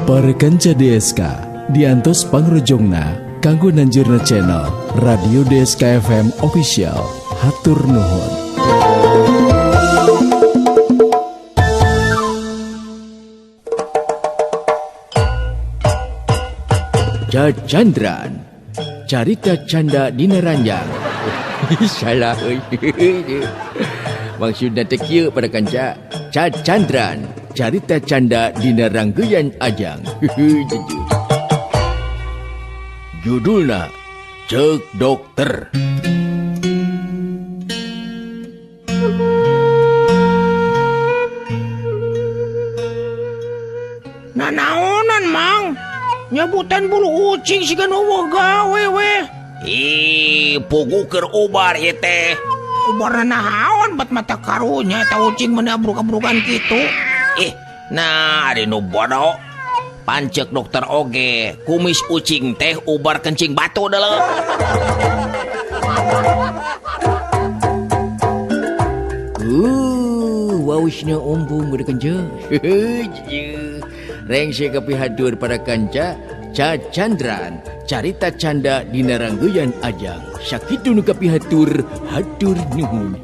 Para kanca DSK diantos pangrojongna kanggo nanjurna channel Radio DSK FM Official. Hatur nuhun. Cacandran carita canda dina ranjang. Salah euy. Maksudna teh kieu pada kanca. Cacandran carita canda dina ranggeyan ajang. Judulna Ceuk Dokter. Nanaonan mang nyebutan bulu ucing siga nu eueuh gawe we. Ih, pugu keur ubar ieu teh. Ubar naon bat mata karunya eta ucing meuni abruk-abrukan kitu. Ih, nah ari nu bodoh. Pancek dokter oge, kumis ucing teh ubar kencing batu deuleu. Wausna ombung gede kenca. Rengse kapihatur para kanca, Cacandran carita canda dina ranggeyan ajang. Sakitu nu kapihatur, hatur nuhun.